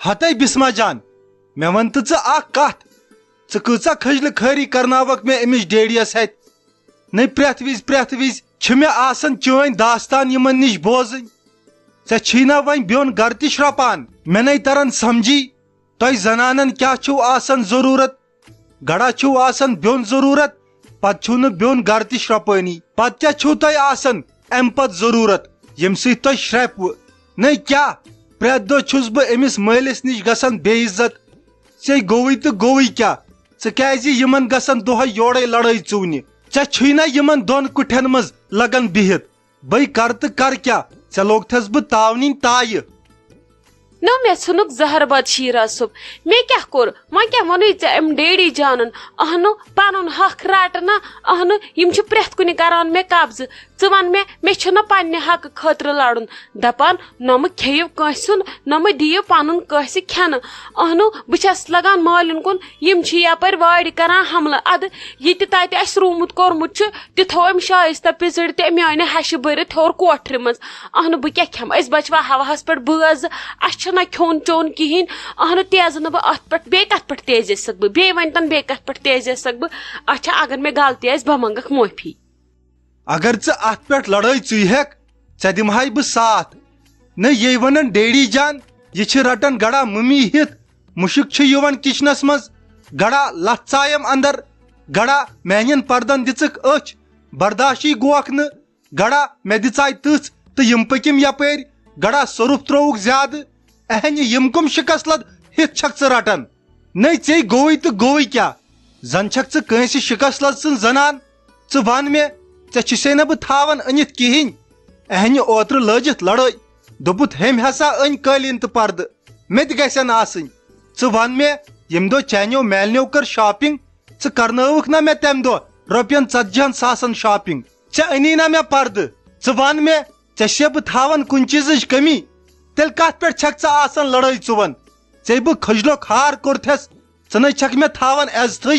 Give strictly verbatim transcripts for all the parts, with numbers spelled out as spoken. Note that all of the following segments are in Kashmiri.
ہتے بسمہ جان، مےٚ وَن تہٕ ژٕ اکھ کتھ، ژٕ کۭژاہ کھٔجلہٕ خٲری کرناوکھ مےٚ أمِس ڈیڈیَس ہتہِ؟ نے پرٛٮ۪تھ وِزِ، پرٛٮ۪تھ وِزِ چھِ مےٚ آسان چٲنۍ داستان یِمن نِش بوزٕنۍ۔ ژےٚ چھی نا وۄنۍ بیوٚن گرٕ تہِ شرٛپان؟ مےٚ نے تران سمجھی، تۄہہِ زنانن کیٛاہ چھُو آسان ضروٗرت؟ گڑا چھُو آسان بیوٚن ضروٗرت، پتہٕ چھُو نہٕ بیوٚن گرٕ تہِ شرٛپٲنی۔ پتہٕ کیٛاہ چھُو تۄہہِ آسان امہِ پتہٕ ضروٗرت، ییٚمہِ سۭتۍ تۄہہِ شرٛپوٕ؟ نے کیٛاہ، پرٛٮ۪تھ دۄہ چھُس بہٕ أمِس مٲلِس نِش گژھان بے عزت۔ ژےٚ گوٚوُے تہٕ گوٚوُے کیٛاہ؟ ژٕ کیٛازِ یِمن گژھان دۄہے یورے لڑٲے ژوٗنہِ؟ ژےٚ چھُے نا یِمن دۄن کُٹھٮ۪ن منٛز لگان بِہِتھ؟ بے کرٕ تہٕ کرٕ کیٛاہ؟ ژےٚ لوگتھس بہٕ تاونِنۍ تایہِ۔ نہ، مےٚ ژھُنُکھ زہر بد شیٖراز صٲب۔ مےٚ کیٛاہ کوٚر؟ وۄنۍ کیٛاہ ووٚنُے ژےٚ أمۍ ڈیڈی جانن؟ اہنُ، پنُن حق رٹ نہ۔ اہنُ، یِم چھِ پرٛٮ۪تھ کُنہِ کران مےٚ قبضہٕ۔ ژٕ وَن مےٚ، مےٚ چھُنہ پننہِ حقہٕ خٲطرٕ لڑُن۔ دپان، نہ مہٕ کھیٚیِو کٲنٛسہِ ہُنٛد، نہ مہٕ دِیِو پنُن کٲنٛسہِ کھٮ۪نہٕ۔ اہنُ، بہٕ چھَس لگان مالٮ۪ن کُن، یِم چھِ یپٲرۍ وارِ کران حملہٕ۔ ادٕ یہِ تہِ تتہِ اَسہِ روٗمُت کوٚرمُت چھُ، تہِ تھوو أمۍ شایستہ پِژٕر تہِ میانہِ ہشہِ بٔرِتھ ہیوٚر کوٹھرِ منٛز۔ اہنُ، بہٕ کیٛاہ کھٮ۪مہٕ؟ أسۍ بچوا ہوہس پٮ۪ٹھ بٲژ؟ اَسہِ چھُنہ کھیوٚن چیوٚن کِہینۍ۔ اہنُ، تیزٕ نہٕ بہٕ اتھ پٮ۪ٹھ، بیٚیہِ کتھ پٮ۪ٹھ تیزے سکھ بہٕ؟ بیٚیہِ ؤنۍ تن، بیٚیہِ کتھ پٮ۪ٹھ تیزے سکھ بہٕ؟ اچھا، اگر مےٚ غلطی آسہِ، بہٕ منٛگکھ معٲفی۔ اگر ژٕ اتھ پٮ۪ٹھ لڑٲے ژٕے ہٮ۪کھ، ژےٚ دِمہٕ ہاے بہٕ ساتھ۔ نہ، یے ونان ڈیڈی جان، یہِ چھِ رٹان گڑا ممی ہِتھ۔ مُشُک چھُ یِوان کچنس منٛز، گڑا لتھ ژایم اندر، گڑا میانٮ۪ن پردن دِژٕکھ أچھ، برداشی گوکھ نہٕ۔ گڑا مےٚ دِژاے تٕژھ تہٕ یِم پٔکِم یپٲرۍ، گڑا سۄرُپھ ترووُکھ زیادٕ۔ اہنہِ، یِم کم شکست لد ہِتھ چھکھ ژٕ رٹان؟ نے، ژے گوٚوُے تہٕ گوٚوُے کیٛاہ؟ زن چھکھ ژٕ کٲنٛسہِ شکست لد سٕنٛز زنان؟ ژٕ ون مےٚ، ژےٚ چھُسے نہ بہٕ تھاوان أنِتھ کِہینۍ۔ اہنہِ، اوترٕ لٲجِتھ لڑٲے، دوٚپُتھ، ہیٚمۍ ہسا أنۍ قٲلیٖن تہٕ پردٕ، مےٚ تہِ گژھن آسٕنۍ۔ ژٕ ون مےٚ، ییٚمہِ دۄہ چانیو میلنیو کٔر شاپنگ، ژٕ کرنٲوٕکھ نا مےٚ تمہِ دۄہ رۄپین ژتجی ہن ساسن شاپنگ؟ ژےٚ أنی نا مےٚ پردٕ؟ ژٕ ون مےٚ، ژےٚ چھُسے بہٕ تھاوان کُنہِ چیٖزٕچ کٔمی؟ تیٚلہِ کتھ پٮ۪ٹھ چھکھ ژٕ آسان لڑٲے ژُون؟ ژےٚ بہٕ کھٔجلو کھار کوٚرتھس، ژٕ نے چھکھ مےٚ تھاوان عزتھٕے۔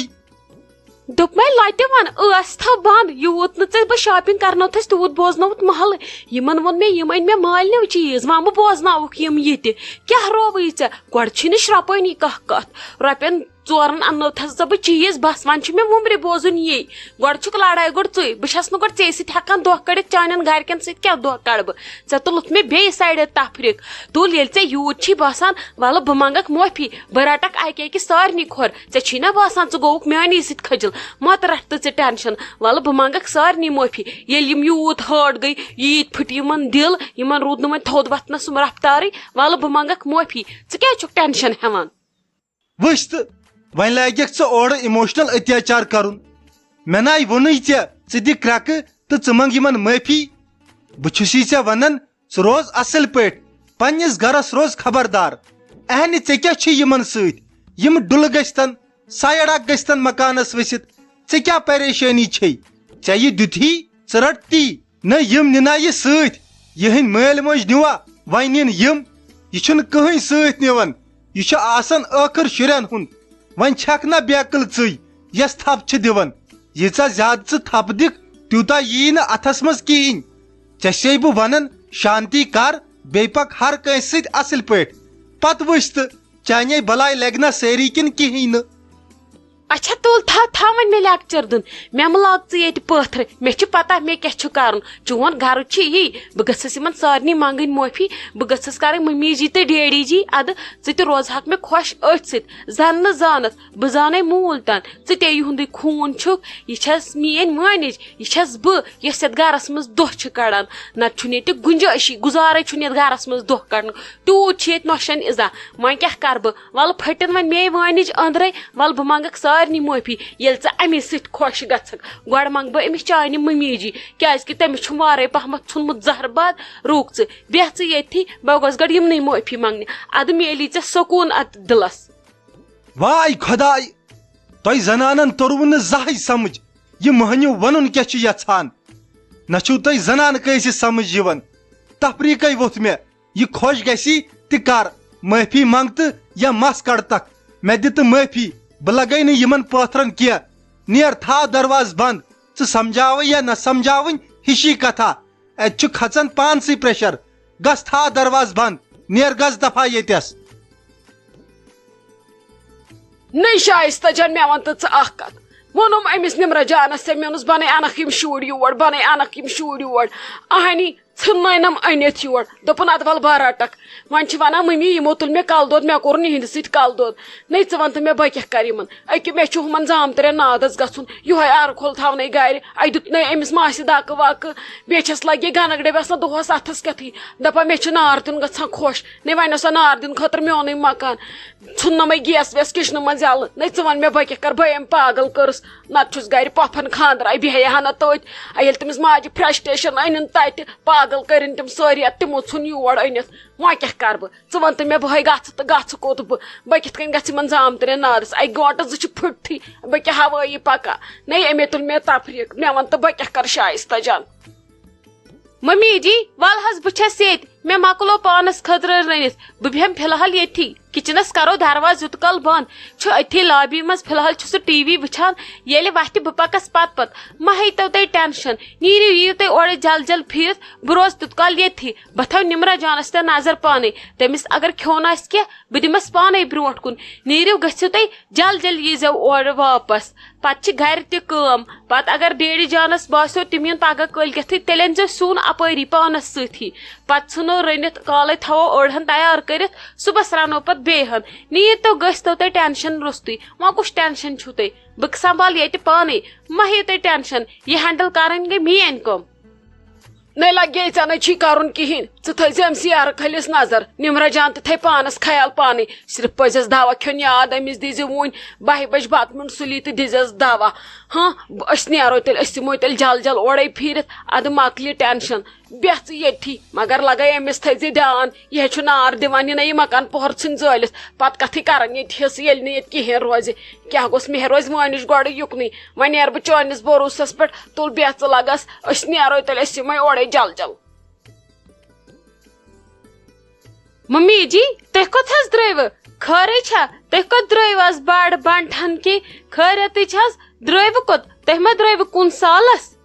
دوٚپمَے لۄتہِ وَن، ٲس تھاو بنٛد، یوٗت نہٕ ژےٚ بہٕ شاپِنٛگ کرنٲوتھَس تیوٗت بوزنووُتھ محلہٕ۔ یِمن ووٚن مےٚ، یِم أنۍ مےٚ مالنیو چیٖز، وۄنۍ بہٕ بوزناوُکھ یِم یہِ تہِ۔ کیٛاہ رووٕے ژےٚ؟ گۄڈٕ چھِی نہٕ شرٛپٲنی کانٛہہ کَتھ۔ رۄپین ژورن اننٲوتھس ژٕ بہٕ چیٖز، بس وۄنۍ چھُ مےٚ وُمرِ بوزُن یی۔ گۄڈٕ چھُکھ لڑٲے گۄڈٕ ژٕے، بہٕ چھَس نہٕ گۄڈٕ ژےٚ سۭتۍ ہٮ۪کان دۄکھ کٔڑِتھ، چانٮ۪ن گرِکٮ۪ن سۭتۍ کیٛاہ دۄکھ کڑٕ بہٕ؟ ژےٚ تُلُتھ مےٚ بیٚیہِ سایڈٕ تفریٖق۔ تُل، ییٚلہِ ژےٚ یوٗت چھی باسان، وَلہٕ بہٕ منٛگکھ معٲفی، بہٕ رَٹکھ اَکہِ اَکہِ سارنٕے کھۄر۔ ژےٚ چھی نا باسان ژٕ گوٚوُکھ میٛانی سۭتۍ کھٔجِل؟ مَتہٕ رَٹھ تہٕ ژٕ ٹٮ۪نشَن، وَلہٕ بہٕ منٛگکھ سارنٕے معٲفی۔ ییٚلہِ یِم یوٗت ہٲٹ گٔے، ییٖتۍ پھٕٹۍ یِمَن دِل، یِمَن روٗد نہٕ وۄنۍ تھوٚد وۄتھنَس سُم رفتارٕے، وَلہٕ بہٕ منٛگکھ معٲفی۔ ژٕ کیٛازِ چھُکھ ٹٮ۪نشَن ہٮ۪وان؟ وٕچھ تہٕ، وۄنۍ لاگکھ ژٕ اورٕ emotional اتیاچار کرُن۔ مےٚ ناے ووٚنُے ژےٚ، ژٕ دِ کرٛٮ۪کہٕ تہٕ ژٕ منٛگ یِمن معٲفی۔ بہٕ چھُسی ژےٚ ونان، ژٕ روز اصل پٲٹھۍ، پننِس گرس روز خبردار۔ اہنہِ، ژےٚ کیٛاہ چھُے یِمن سۭتۍ؟ یِم ڈُلہٕ گٔژھتن، سایڈ اکھ گٔژھتن مکانس ؤسِتھ، ژےٚ کیٛاہ پریشٲنی چھے؟ ژےٚ یہِ دیُتھی، ژٕ رٹ تی۔ نہ، یِم نِنا یہِ سۭتۍ، یِہٕنٛدۍ مٲلۍ مٲج نِوا، وۄنۍ نِن یِم۔ یہِ چھُنہٕ کٕہٕنۍ سۭتۍ نِوان، یہِ چھُ آسان ٲخٕر شُرٮ۪ن ہُنٛد۔ وۄنۍ چھکھ نہ بیکٕل ژٕے، یۄس تھپھ چھِ دِوان۔ ییٖژاہ زیادٕ ژٕ تھپھ دِکھ، تیوٗتاہ ییی نہٕ اتھس منٛز کِہینۍ۔ ژےٚ چھسے بہٕ ونان، شانتی کر، بیٚیہِ پک ہر کٲنٛسہِ سۭتۍ اصٕل پٲٹھۍ۔ پتہٕ وٕچھ تہٕ، چانے بلاے لگہِ نہ سٲری کِنہٕ کِہینۍ نہٕ۔ اچھا تُل، تھاو تھاو وۄنۍ مےٚ لیکچر دیُن۔ مےٚ مہٕ لاگ ژٕ ییٚتہِ پٲتھرٕ، مےٚ چھِ پتہ مےٚ کیٛاہ چھُ کرُن۔ چون گرٕ چھُ یی، بہٕ گٔژھٕس یِمن سارنٕے منٛگٕنۍ معٲفی۔ بہٕ گٔژھٕس کرٕنۍ مٔمی جی تہٕ ڈیڈی جی ادٕ۔ ژٕ تہِ روزہکھ مےٚ خۄش أتھۍ سۭتۍ، زن نہٕ زانتھ بہٕ زانے موٗل تن۔ ژٕ تے یِہُنٛدُے خوٗن چھُکھ، یہِ چھس میٲنۍ مٲنِج، یہِ چھس بہٕ، یۄس یتھ گرس منٛز دۄہ چھِ کڑان۔ نتہٕ چھُنہٕ ییٚتہِ گُنجٲیشی، گُزارے چھُنہٕ یتھ گرس منٛز دۄہ کڑنُک۔ تیوٗت چھِ ییٚتہِ نۄشن اِزا۔ وۄنۍ کیٛاہ کرٕ بہٕ؟ ولہٕ پھٔٹِن وۄنۍ میے وٲنِج أنٛدرَے، ولہٕ بہٕ منٛگکھ سارنٕے معٲفی، ییٚلہِ ژٕ اَمی سۭتۍ خۄش گژھکھ۔ گۄڈٕ منٛگہٕ بہٕ أمِس چانہِ مٔمی جی، کیٛازِکہِ تٔمِس چھُم وارَے پہمتھ ژھُنمُت زہر باد۔ رُک ژٕ، بیٚہہ ژٕ ییٚتھی، بہٕ گژھٕ گۄڈٕ یِمنٕے معٲفی منٛگنہِ، اَدٕ میلی ژےٚ سکوٗن اَتھ دِلَس۔ واے خۄداے، تۄہہِ زنانن توٚروٕ نہٕ زانٛہہ سمجھ، یہِ مٔہنیوٗ وَنُن کیٛاہ چھُ یژھان۔ نہ چھُو تۄہہِ زنانہٕ کٲنٛسہِ سمجھ یِوان۔ تفریٖقے ووٚتھ مےٚ، یہِ خۄش گژھی تہِ کر، معٲفی منٛگ تہٕ یا مس کڑتکھ۔ مےٚ دِ تہٕ معٲفی، بہٕ لگے نہٕ یِمن پٲتھرن کینٛہہ۔ نیر، تھاو دروازٕ بنٛد، ژٕ سمجھاوٕے یا نہ سمجھاوٕنۍ، ہِشی کتھا۔ اتہِ چھُ کھژان پانسٕے پریشر۔ گژھ، تھاو دروازٕ بنٛد، نیر گژھ دفعہ ییٚتٮ۪س۔ نٔے شایستہ جان، مےٚ وَن تہٕ ژٕ اَکھ کَتھ۔ ووٚنُم أمِس نِمرا جانَس، ژےٚ مےٚ ووٚنُس، بَنَے اَنَکھ یِم شُرۍ یور، بَنَے اَنَکھ یِم شُرۍ یور۔ اَہنی، ژھٕننٲینَم أنِتھ یور۔ دوٚپُن، اَدٕ وَلہٕ بہٕ رَٹَکھ۔ وۄنۍ چھِ وَنان، مٔمی، یِمو تُل مےٚ کَلہٕ دود، مےٚ کوٚر نِہِنٛدِ سۭتۍ کَلہٕ دود۔ نٔے ژٕ وَن تہٕ مےٚ، بہٕ کیٛاہ کَرٕ یِمَن؟ أکہِ مےٚ چھُ ہُمَن زامتٕرٮ۪ن نادَس گژھُن، یِہوٚے آرٕ کھول تھاونَے گَرِ۔ اَتہِ دیُتنَے أمِس ماسہِ دَکہٕ وَکہٕ۔ بیٚیہِ چھَس لَگہِ گَنَک ڈٔبۍ آسان دۄہَس اَتھَس کٮ۪تھٕے۔ دَپان، مےٚ چھِ نار دیُن گژھان خۄش۔ نٔے وۄنۍ اوسا نار دیُن خٲطرٕ میونُے مکان۔ ژھُننَمَے گیس ویس کِچنہٕ منٛز یَلہٕ۔ نٔے ژٕ وَن مےٚ، بہٕ کیٛاہ کَرٕ؟ بہٕ أمۍ پاگل کٔرٕس۔ نَتہٕ چھُس گَرِ پۄپھَن خانٛدر، اَے بیٚہہِ ہا نہٕ تٔتھۍ۔ اَے ییٚلہِ تٔمِس ماجہِ فرسٹریشن أنِن تَتہِ، پاگل کٔرِن تِم سٲری اَتہِ، تِمو ژھُن یور أنِتھ۔ وۄنۍ کیٛاہ کَرٕ بہٕ؟ ژٕ وَن تہٕ مےٚ، بہٕ ہے گژھٕ تہٕ گژھٕ کوٚت بہٕ؟ بہٕ کِتھ کٔنۍ گژھٕ یِمَن زامتٕرٮ۪ن نادَس؟ اَے گٲنٛٹہٕ زٕ چھِ پھٕٹتھٕے، بہٕ کیٛاہ ہَوٲیی پَکان؟ نٔے أمۍ ہے تُل مےٚ تفریٖق، مےٚ وَن تہٕ بہٕ کیٛاہ کَرٕ شایستہ جان؟ ممی جی، وَل حظ، بہٕ چھَس ییٚتہِ۔ مےٚ مۄکلو پانَس خٲطرٕ رٔنِتھ۔ بہٕ بیٚہمہٕ فی الحال ییٚتھی۔ کِچنَس کَرو دروازٕ یُت کال بنٛد۔ چھُ أتھی لابی منٛز۔ فی الحال چھُ سُہ ٹی وی وٕچھان۔ ییٚلہِ وَتھِ، بہٕ پَکَس پَتہٕ پَتہٕ۔ مہ ہیٚیِو تُہۍ ٹٮ۪نشَن۔ نیٖرِو، یِیِو تُہۍ اورَے جل جل پھیٖرِتھ۔ بہٕ روزٕ تیُت کال ییٚتھی۔ بہٕ تھاوٕ نِمرا جانَس تہِ نظر پانَے۔ تٔمِس اگر کھیوٚن آسہِ کینٛہہ، بہٕ دِمَس پانَے برٛونٛٹھ کُن۔ نیٖرِو، گٔژھِو تُہۍ جل جل، ییٖزیو اورٕ واپَس۔ پتہٕ چھِ گرِ تہِ کٲم۔ پتہٕ اگر ڈیڈی جانس باسیو تِم یِن پگاہ کٲلۍ کٮ۪تھٕے، تیٚلہِ أنۍزیو سیُن اپٲری پانس سۭتی۔ پتہٕ ژھٕنو رٔنِتھ، کالے تھاوو أڑہن تیار کٔرِتھ، صُبحس رنو پتہٕ بیٚیہِ ہن۔ نیٖرتو، گٔژھتو تُہۍ ٹینشن روٚستُے۔ وۄنۍ کُس ٹینشن چھُو تۄہہِ؟ بہٕ سنبھال ییٚتہِ پانے، مہ ہیٚیِو تُہۍ ٹینشن، یہِ ہینڈل کرٕنۍ گٔے میٲنۍ کٲم۔ نٔے لگے ژےٚ نَے چھی کرُن کِہیٖنۍ۔ ژٕ تھٲیزِ أمۍ سٕے یارٕ کھٔلِس نظر۔ نِمرا جان تہِ تھٲے پانَس خیال پانَے۔ صرف پٔزٮ۪س دوا کھیوٚن یاد، أمِس دیٖزِ وُنۍ بَہہِ بَجہِ بَتہٕ میوٚنٛڈ سُلی تہٕ دیٖزٮ۪س دوا۔ ہاں، بہٕ، أسۍ نیرو تیٚلہِ، أسۍ یِمو تیٚلہِ جل جل اورَے پھیٖرِتھ۔ اَدٕ مۄکلہِ ٹٮ۪نشَن۔ بیٚہہ ژٕ ییٚتھی، مگر لگے أمِس تھٲیزِ دیان۔ یہِ ہے چھُ نار دِوان، یہِ نہ یہِ مکان پۄہر ژھٕنۍ زٲلِتھ۔ پَتہٕ کَتھٕے کَران ییٚتہِ حِصہٕ، ییٚلہِ نہٕ ییٚتہِ کِہیٖنۍ روزِ۔ کیٛاہ گوٚژھ مےٚ روزِ وٲنِج گۄڈٕ یُکنُے۔ وۄنۍ نیرٕ بہٕ چٲنِس بروسس پٮ۪ٹھ۔ تُل بیٚہہ ژٕ لگس، أسۍ نیرو تیٚلہِ، أسۍ یِمے اورے جل جل۔ ممی جی، تُہۍ کوٚت حظ درٛٲیوٕ؟ خٲرٕے چھا؟ تُہۍ کوٚت درٛٲیوٕ از بڑ بنٹھن کے؟ خٲریتٕے چھِ حظ؟ درٛٲیوٕ کوٚت؟ تُہۍ ما درٛٲیوٕ کُن سالس؟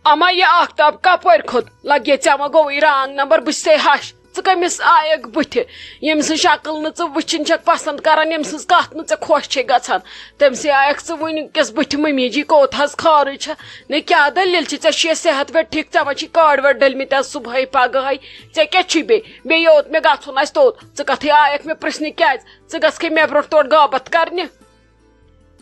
اما، یہِ آختاب کپٲرۍ کھوٚت؟ لگے ژےٚ وۄنۍ گوٚوُے رانگ نمبر، بہٕ چھسے ہش۔ ژٕ کٔمِس آیکھ بٕتھِ، ییٚمۍ سٕنٛز شکل نہٕ ژٕ وٕچھِنۍ چھکھ پسند کران، ییٚمۍ سٕنٛز کتھ نہٕ ژےٚ خۄش چھے گژھان؟ تٔمۍ سٕے آیکھ ژٕ وٕنکیٚس بٕتھِ؟ مٔمی جی کوٚت حظ خٲرٕے چھےٚ؟ نے کیٛاہ دٔلیٖل چھِ؟ ژےٚ چھُے صحت ویٹ ٹھیٖک؟ ژےٚ ما چھی کاڈ وٲڈ ڈٔلمٕتۍ از صبحٲے پگہٲے؟ ژےٚ کیٛاہ چھُے بیٚیہِ؟ بیٚیہِ یوت مےٚ گژھُن آسہِ توت۔ ژٕ کتھٕے آیکھ مےٚ پرژھنہِ کیٛازِ؟ ژٕ گژھکھے مےٚ برونٛٹھ تورٕ غٲبت کرنہِ؟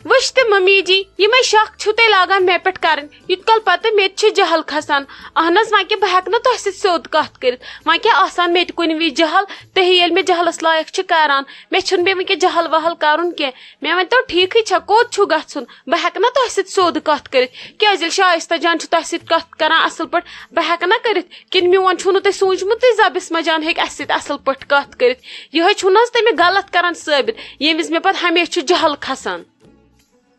وٕچھ تہٕ مٔمی جی، یِمے شک چھِو تۄہہِ لاگان مےٚ پٮ۪ٹھ کرٕنۍ۔ یُت کال پتہٕ مےٚ تہِ چھِ جہل کھسان۔ اہن حظ، وۄنۍ کیٛاہ بہٕ ہٮ۪کہٕ نہٕ تۄہہِ سۭتۍ سیوٚد کتھ کٔرِتھ؟ وۄنۍ کیٛاہ آسان مےٚ تہِ کُنہِ وِزِ جہل؟ تُہۍ ییٚلہِ مےٚ جہلس لایق چھِ کران، مےٚ چھُنہٕ بیٚیہِ وٕنہِ کیٛاہ جہل وہل کرُن کینٛہہ۔ مےٚ ؤنۍ تو، ٹھیٖکھٕے چھا، کوٚت چھُو گژھُن؟ بہٕ ہٮ۪کہٕ نا تۄہہِ سۭتۍ سیوٚد کتھ کٔرِتھ؟ کیٛازِ ییٚلہِ شایستہ جان چھُ تۄہہِ سۭتۍ کتھ کران اصل پٲٹھۍ، بہٕ ہٮ۪کہٕ نا کٔرِتھ؟ کِنہٕ میون چھُو نہٕ تۄہہِ سوٗنٛچمُتٕے زبسمہ جان ہیٚکہِ اسہِ سۭتۍ اصل پٲٹھۍ کتھ کٔرِتھ؟ یِہوٚے چھُو نہ حظ تُہۍ مےٚ غلط کران ثٲبت، ییٚمہِ وِزِ مےٚ پتہٕ ہمیشہِ چھُ جہل کھسان۔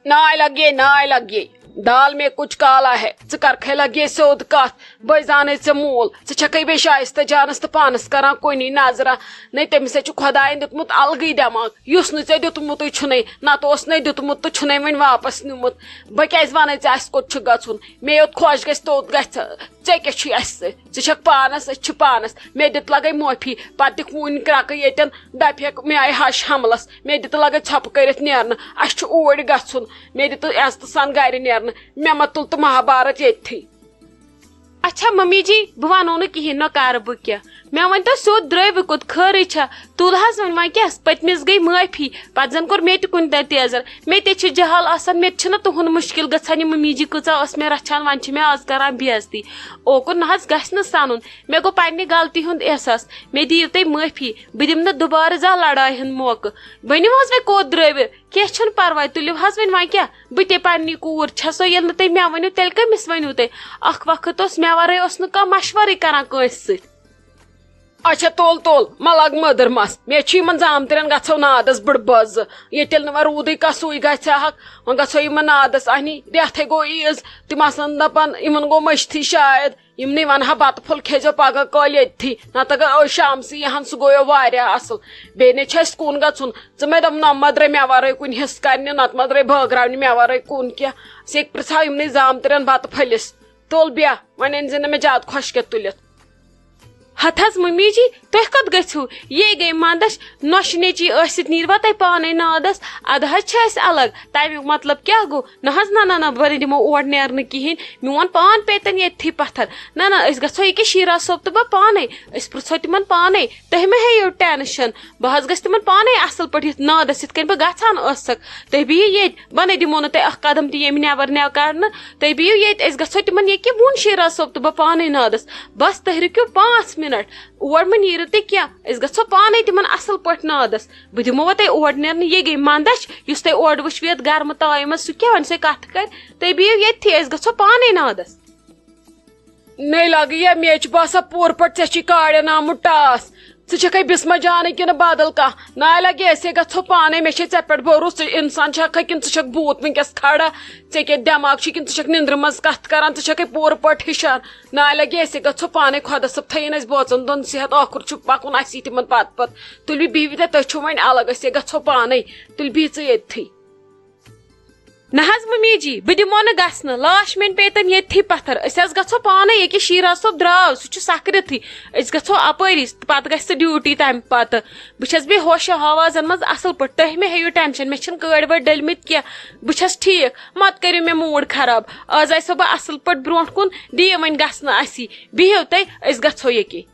نہ لگے، نہ لگے، دال میں کچھ کالا ہے۔ ژٕ کرکھے لگے سیوٚد کتھ، بہٕ زانے ژےٚ مول۔ ژٕ چھکھے بیٚیہِ شایستہ جانس تہٕ پانس کران کُنی نظرہ۔ نے، تٔمِس ہے چھُ خۄداین دیُتمُت الگٕے دٮ۪ماغ، یُس نہٕ ژےٚ دیُتمُتُے چھُنے، نتہٕ اوس نے دیُتمُت تہٕ چھُنے وۄنۍ واپس نیوٗمُت۔ بہٕ کیازِ ونَے ژےٚ اسہِ کوٚت چھُ گژھُن؟ مے یوت خۄش گژھِ توٚت گژھِ۔ ژےٚ کیٛاہ چھُے اسہِ سۭتۍ؟ ژٕ چھکھ پانس، أسۍ چھِ پانس۔ مےٚ دِتھ لگے معٲفی، پتہٕ دِکھ وُنہِ کرٛکہٕ ییٚتٮ۪ن، دپہِ ہیٚکھ مےٚ آیہِ ہش حملس۔ مےٚ دِتہٕ لگے ژھۄپہٕ کٔرِتھ نیرنہٕ۔ اسہِ چھُ اوٗرۍ گژھُن۔ مےٚ دِتہٕ عزتہٕ سان گرِ نیرنہٕ۔ مےٚ مہ تُل تہٕ مہابھارت ییٚتتھٕے۔ اچھا ممی جی، بہٕ ونو نہٕ کِہیٖنۍ، نہ کرٕ بہٕ کینٛہہ۔ مےٚ ؤنۍ تو سیوٚد، درٛٲے وٕ کوٚت؟ خٲرٕے چھا؟ تُل حظ وۄنۍ، وۄنۍ کیٛاہ؟ پٔتمِس گٔے معٲفی، پتہٕ زن کوٚر مےٚ تہِ کُنہِ دۄہ تیزر۔ مےٚ تہِ چھِ جہل آسان، مےٚ تہِ چھِنہٕ تُہُنٛد مُشکِل گژھان۔ یہِ ممی جی کۭژاہ ٲس مےٚ رچھان، وۄنۍ چھِ مےٚ آز کران بے عزتی۔ اوکُن نہ حظ گژھِ نہٕ سنُن۔ مےٚ گوٚو پننہِ غلطی ہُنٛد احساس۔ مےٚ دِیِو تُہۍ معٲفی، بہٕ دِمہٕ نہٕ دُبارٕ زانٛہہ لڑایہِ ہُنٛد موقعہٕ۔ ؤنِو حظ وۄنۍ کوٚت درٛٲوِ؟ کینٛہہ چھُنہٕ پرواے، تُلِو حظ وۄنۍ، وۄنۍ کیٛاہ؟ بہٕ تہِ پننی کوٗر چھسو، ییٚلہِ نہٕ تُہۍ مےٚ ؤنِو، تیٚلہِ کٔمِس ؤنِو تُہۍ؟ اکھ وقت اوس مےٚ ورٲے اوس نہٕ کانٛہہ مشورٕے کران کٲنٛسہِ سۭتۍ۔ اچھا، تُل، تُل، مہ لگ مٔدٕر مس۔ مےٚ چھُ یِمن زامتٕرٮ۪ن گژھو نادس بٕڑ بٲژ۔ ییٚتہِ ییٚلہِ نہٕ وۄنۍ روٗدٕے کسُے گژھِ ہاکھ، وۄنۍ گژھو یِمن نادس۔ اہنی، رٮ۪تھے گوٚو عیٖز، تِم آسن دپان، یِمن گوٚو مٔشتھٕے شاید۔ یِمنٕے ونہٕ ہا بتہٕ پھوٚل کھیزیو پگاہ کٲلۍ ییٚتتھٕے، نتہٕ اگر أسۍ شامسٕے یِہن، سُہ گوٚو واریاہ اصل۔ بیٚیہِ نے چھُ اسہِ کُن گژھُن۔ ژٕ مے دوٚپ، نہ مہ درٛاے مےٚ ورٲے کُنہِ حصہٕ کرنہِ، نتہٕ مہ درٛاے بٲگراونہِ مےٚ ورٲے کُن کینٛہہ۔ ژٕ ہیٚکہِ پرژھاو یِمنٕے زامتٕرٮ۪ن بتہٕ پھٔلِس۔ تُل بیٚہہ، وۄنۍ أنۍ زِ نہٕ مےٚ زیادٕ خۄشکٮ۪تھ تُلِتھ۔ ہتہٕ حظ ممی جی، تُہۍ کوٚت گٔژھِو؟ یے گٔے منٛدچھ، نۄشہِ نیٚچی ٲسِتھ نیٖروا تُہۍ پانے نادس؟ ادٕ حظ چھِ أسۍ الگ۔ تمیُک مطلب کیٛاہ گوٚو؟ نہ حظ، نہ، نہ، نہ، بہٕ نہٕ دِمو اور نیرنہٕ کِہیٖنۍ۔ میون پان پیٚتن ییٚتھی پتھر۔ نہ، نہ، أسۍ گژھو ییٚکیٛاہ شیراز صٲب تہٕ بہٕ پانے۔ أسۍ پرٛژھو تِمن پانے۔ تُہۍ مہ ہیٚیِو ٹینشن۔ بہٕ حظ گژھٕ تِمن پانے اصل پٲٹھۍ یتھ نادس یِتھ کٔنۍ بہٕ گژھان ٲسکھ۔ تُہۍ بِہِو ییٚتہِ، بہٕ نَے دِمو نہٕ تۄہہِ اکھ قدم تہِ ییٚمہِ نٮ۪بر نٮ۪و کڑنہٕ۔ تُہۍ بِہِو ییٚتہِ، أسۍ گژھو تِمن ییٚکیٛاہ وُن شیراز صٲب تہٕ بہٕ پانے نادس۔ بس تُہۍ رُکِو پانٛژھ منٹ۔ اور مہٕ نیٖرِو تُہۍ کینٛہہ، أسۍ گژھو پانے تِمن اصل پٲٹھۍ نادس۔ بہٕ دِمو وۄنۍ تۄہہِ اور نیرنہٕ، یہِ گٔے منٛدچھ، یُس تۄہہِ اورٕ وٕچھوٕ یتھ گرمہٕ تایہِ منٛز، سُہ کیٛاہ وۄنۍ سۄے کتھٕ کرِ؟ تُہۍ بِہِو ییٚتھی، أسۍ گژھو پانے نادس۔ نے لگہٕ یا مےٚ چھُ باسان پوٗرٕ پٲٹھۍ ژےٚ چھُے کاڑٮ۪ن آمُت ٹاس۔ ژٕ چھکھے بسمہ جانٕے کِنہٕ بدل کانٛہہ؟ نالہ گٔے، أسے گژھو پانے، مےٚ چھے ژےٚ پٮ۪ٹھ بھروسہٕ، ژٕ انسان چھکھا کِنہٕ ژٕ چھکھ بھوٗت وٕنکیٚس کھڑا؟ ژےٚ کیٛاہ دٮ۪ماغ چھُے کِنہٕ ژٕ چھکھ نِندرِ منٛز کتھ کران؟ ژٕ چھکھے پوٗرٕ پٲٹھۍ ہِشار۔ نالہ گٔے، أسے گژھو پانے، خۄدا صٲب تھٲیِن اَسہِ بٲژن دۄن صحت، ٲخُر چھُ پکُن اَسی تِمن پتہٕ پتہٕ۔ تُلہِ بِہِو تہِ، تُہۍ چھِو وۄنۍ الگ، أسے گژھو پانے۔ تُلہِ بِہِو ژٕ ییٚتھی۔ نہ حظ ممی جی، بہٕ دِمو نہٕ گژھنہٕ، لاش میٲنۍ پیٚیہِ تَن ییٚتھی پتھر۔ أسۍ حظ گژھو پانے، ییٚکیٛاہ شیراز صٲب درٛاو، سُہ چھُ سکرتھٕے۔ أسۍ گژھو اپٲری، پتہٕ گژھِ سُہ ڈیوٹی تمہِ پتہٕ۔ بہٕ چھس بیٚیہِ ہوشو حواسن منٛز اصل پٲٹھۍ، تُہۍ مہ ہیٚیِو ٹینشن، مےٚ چھِنہٕ کٲڑۍ وٲڑۍ ڈٔلۍ مٕتۍ کینٛہہ، بہٕ چھس ٹھیٖک۔ مت کٔرِو مےٚ موٗڈ خراب، آز آسو بہٕ اصل پٲٹھۍ برونٛٹھ کُن، دِیِو وۄنۍ گژھنہٕ اَسی، بِہِو تُہۍ، أسۍ گژھو ییٚکیٛاہ۔